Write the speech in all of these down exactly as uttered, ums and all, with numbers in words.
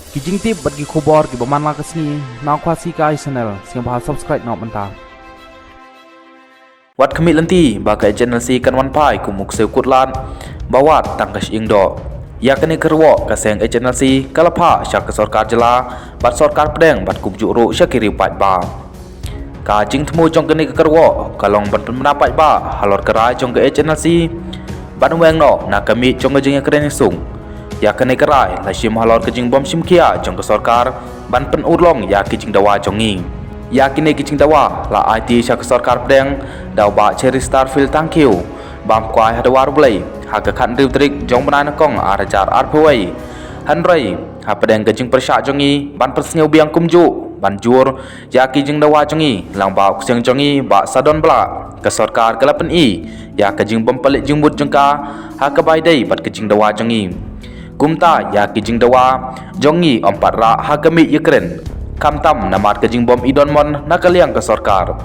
Ki jingtip bad ki khubor kiba man la ka sngi na Khasi Kai Channel, sngewbha subscribe noh mynta. Wat khmih lynti ba ka H N L C kan wan phai kum u ksiew kut lad ba wad tang ka shyieng doh. Ïa kane ka kyrwoh ka seng H N L C ka la phah sha ka sorkar jylla bad sorkar pdeng bad kumjuh ruh sha ki riew paidbah. Ka jingthmu jong kane ka kyrwoh ka long ban pynbna paidbah halor ka rai jong ka H N L C ban weng noh na ka miej jong ka jingïakren ïasuk. Ïa kane ka rai la shim halor ka jingbym shim khia jong ka sorkar ban pynurlong ïa ki jingdawa jong ngi. Ïa kine ki jingdawa la aiti sha ka sorkar pdeng da u Bah Cheristerfield Thangkhiew, bam kwai ha Dwar U Blei ha ka khathynriew tarik jong u bnai nyngkong ar hajar arphew wei. Hynrei hapdeng ka jingpyrshah jong ngi ban pynsngew biang kumjuh ban jur ïa ki jingdawa jong ngi lyngba u ksiang jong ngi Bah Sadon Blah, ka sorkar ka la pyni ïa ka jingbym pynleit jingmut jong ka ha kaba ïadei bad ka jingdawa jong ngi. Kumta ïa ki jingdawa jong ngi ym pat rah ha ka miej ïakren, khamtam namar ka jingbym i don mon na ka liang ka sorkar.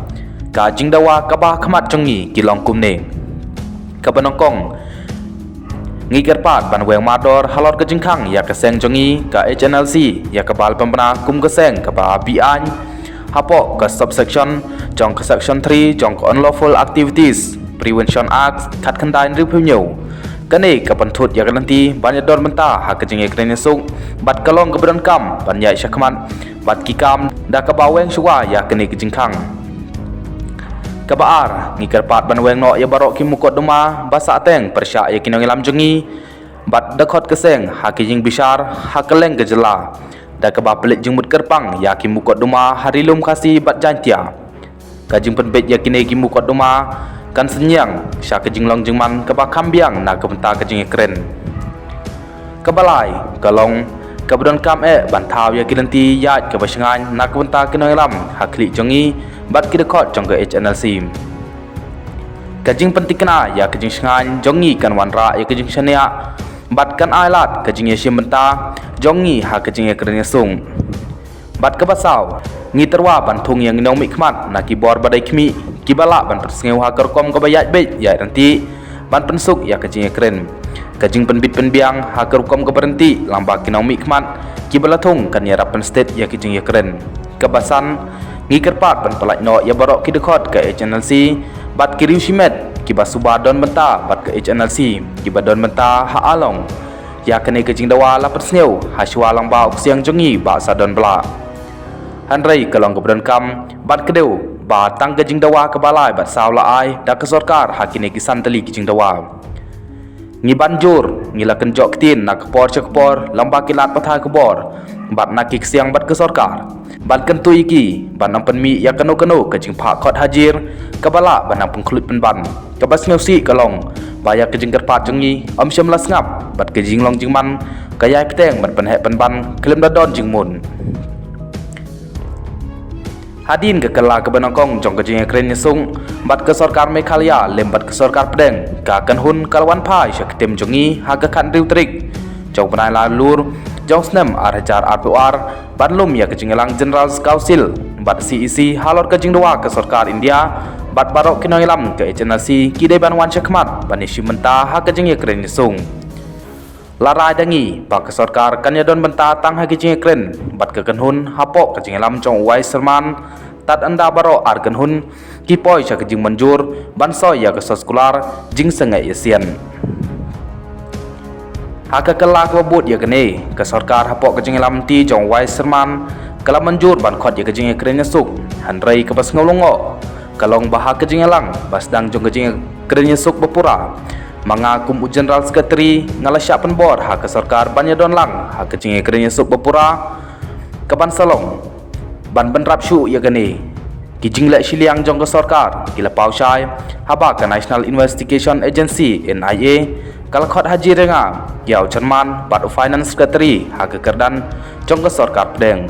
Ka jingdawa kaba ha khmat jong ngi ki long kumne. Kaba nyngkong, ngi kyrpad ban weng mardor halor ka jingkhang ïa ka seng jong ngi ka H N L C, ïa kaba la pynbna kum ka seng kaba beiñ hapoh ka subsection jong ka Section three jong ka Unlawful Activities Prevention Act khatkhyndai hynriewphew hynñiew. Kane ka pynthut ïa ka lynti ban ïadon bynta ha ka jingïakren ïasuk bad ka long kaba donkam ban ïaid shakhmat bad ki kam da kaba weng shuwa ïa kane ka jingkhang. Kaba ar, ngi kyrpad ban weng noh ïa baroh ki mukotduma ba sahteng pyrshah ïa ki nongïalam jong ngi bad dkhot ka seng ha ki jingbishar ha kylleng ka jylla da kaba pynleit jingmut kyrpang ïa ki mukotduma ha Ri Lum Khasi bad Jaiñtia. Ka jingpynbeit ïa kine ki mukotduma kan synñiang sha ka jinglong jingman kaba kham biang na ka bynta ka jingïakren. Kaba lai ka long kaba donkam eh ban thaw ïa ki lynti ïaid kaba shngaiñ na ka bynta ki nongïalam ha khlieh jong ngi bad ki dkhot jong ka H N L C. Ka jingpyntikna ïa ka jingshngaiñ jong ngi kan wanrah ïa ka jingshaniah bad kan ailad ka jingïashim bynta jong ngi ha ka jingïakren ïasuk. Bad kaba saw, ngi tyrwa ban thung ïa ngi nongmihkhmat na ki bor ba dei khmih kiba lah ban pynsngew ha ka rukom kaba ïaid beit ïaid ryntih ban pynsuk ïa ka jingïakren. Ka jingpynbit pynbiang ha ka rukom kaba ryntih lyngba ki nongmihkhmat kiba la thung kan ïarap pynstet ïa ka jingïakren. Kaba san, ngi kyrpad ban pyllait noh ïa baroh ki dkhot ka H N L C bad ki riew shimet kiba suba don bynta bad ka H N L C kiba don bynta ha Along. Ïa kane ka jingdawa la pynsngew ha shuwa lyngba u ksiang jong ngi Bah Sadon Blah. Hynrei ka long kaba donkam bad ka dei ba tang ka jingdawa kaba lai bad saw la ai da ka sorkar ha kine ki san tylli ki jingdawa. Ngi ban jur, ngi la kynjoh ktien na ka por sha ka por lyngba ki lad pathai khubor bad na ki ksiang bad ka sorkar ban kyntu ïa ki ban nang pynmih ïa kano kano ka jingphah khot hajir kaba lah ban nang pynkhluit pynban. Kaba sngewsih ka long ba ïa ka jingkyrpad jong ngi ym shym la sngap bad ka jinglong jingman ka ïai bteng ban pynheh pynban khlem da don jingmut. Hadien ka kylla kaba nyngkong jong ka jingïakren ïasuk bad ka sorkar Meghalaya lem bad ka sorkar pdeng, ka kynhun ka la wan phai sha ka ktien jong ngi ha ka khathynriew tarik jong u bnai Nailur jong u snem ar hajar arphew ar ban lum ïa ka jingïalang General Council bad C E C halor ka jingdawa ka sorkar India bad baroh ki nongïalam ka H N L C ki dei ban wan shakhmat ban ïashim bynta ha ka jingïakren ïasuk. La rai da ngi ba ka sorkar kan ïadon bynta tang ha ka jingïakren bad ka kynhun hapoh ka jingïalam jong u Y Sherman, tad ynda baroh ar kynhun ki poi sha ka jingmynjur ban soi ïa ka soskular jingsangeh ïasien. Ha ka kylla kaba bud ïa kane, ka sorkar hapoh ka jingïalam lynti jong u Y Sherman ka la mynjur ban khot ïa ka jingïakren ïasuk, hynrei kaba sngew lyngngoh ka long ba ha ka jingïalang ba sdang jong ka jingïakren ïasuk ba pura, ma nga kum u General Secretary nga la shah pynbor ha ka sorkar ban ïadon lang ha ka jingïakren ïasuk ba pura. Kaban sa long ban bynrap shuh ïa kane, ki jingleh shiliang jong ka sorkar ki la paw shai haba ka National Investigation Agency, N I A, ka la khot hajir ïa nga, ïa u Chairman bad u Finance Secretary ha ka kyrdan jong ka sorkar pdeng.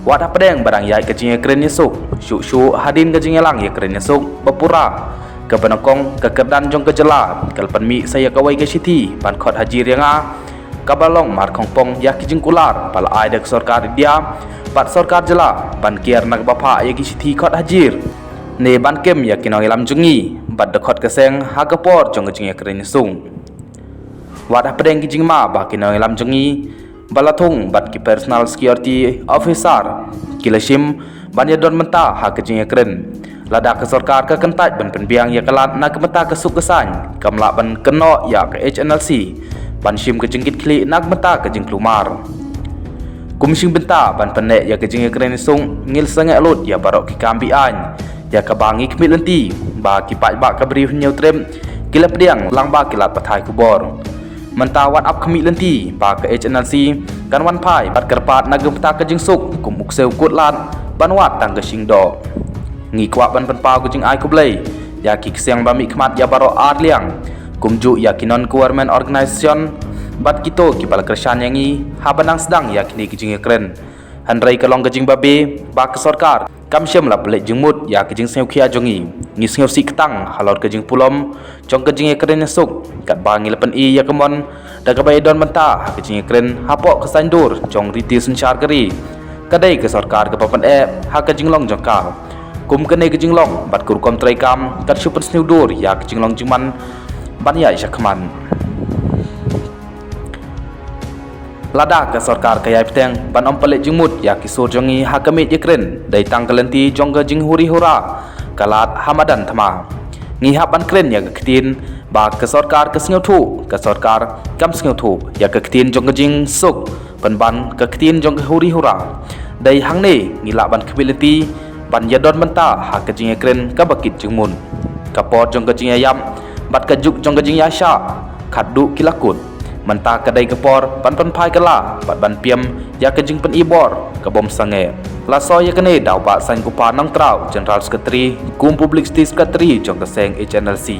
Wat hapdeng ba dang ïaid ka jingïakren ïasuk, shuh shuh hadien ka jingïalang ïakren ïasuk ba pura, kaba nyngkong ka kyrdan jong ka jylla ka la pynmih sa ïa kawei ka shithi ban khot hajir ïa nga, kaba long markhongpong ïa ki jingkular ba la ai da ka sorkar India bad sorkar jylla ban kiar na kaba phah ïa ki shithi khot hajir ne ban kem ïa ki nongïalam jong ngi bad dkhot ka seng ha ka por jong ka jingïakren ïasuk. Wat hapdeng ki jingma ba ki nongïalam jong ngi ba la thung bad ki personal security officer ki la shim ban ïadon bynta ha ka jingïakren. Lada ka sorkar ka kyntait ban pynbiang ïa ka lad na ka bynta ka suk ka saiñ, kam lah ban kynnoh ïa ka H N L C ban shim ka jingkitkhlieh na ka bynta ka jingkulmar. Kum shynna bynta ban pynneh ïa ka jingïakren suk, ngi la sangeh lut ïa baroh ki kam beaiñ, ïa kaba ngi khmih lynti ba ki paidbah ka Bri u Hynñiewtrep ki la pdiang lang ba ki lad pathai khubor. Mynta wat ap khmih lynti ba ka H N L C kan wan phai bad kyrpad na ka bynta ka jingsuk kum u ksiew kut lad ban wad tang ka shyndoh. Ngi kwah ban pynpaw ka jingai khublei ïa ki ksiang ba mihkhmat ïa baroh ar liang, kumjuh ïa ki non-government organisation bad kito kiba la kyrshan ïa ngi haba nang sdang ïa kine ki jingïakren. Hynrei ka long ka jingbabe ba ka sorkar kam shym la pynleit jingmut ïa ka jingsngewkhia jong ngi. Ngi sngewsih ktang halor ka jingpulom jong ka jingïakren suk, katba ngi la pyni ïa ka mon da kaba ïadon bynta ha ka jingïakren hapoh ka saiñdur jong riti synshar ka ri. Ka dei ka sorkar kaba pyneh ha ka jinglong jong ka. Kum kane ka jinglong bad ka rukom treikam, kan shu pynsngew dur ïa ka jinglong jingman ban ïaid shakhmat. Lada ka sorkar ka ïai bteng ban ym pynleit jingmut ïa ki sur jong ngi ha ka miej ïakren, dei tang ka lynti jong ka jinghuri hura ka lad ha madan thma. Ngi hap ban kren ïa ka ktien ba ka sorkar ka sngewthuh, ka sorkar kam sngewthuh ïa ka ktien jong ka jingsuk, pynban ka ktien jong ka huri hura. Dei hangne ngi lah ban khmih lynti ban ïadon bynta ha ka jingïakren kaba kit jingmut. Ka por jong ka jingïaïap bad ka juk jong ka jingïaishah khatduh ki la kut. Mynta ka dei ka por ban pynphai kylla bad ban pynïap ïa ka jingpyni bor ka bym sangeh. La soi ïa kane da u Bah Saiñkupa Nongtraw, General Secretary kum Publicity Secretary jong ka seng H N L C.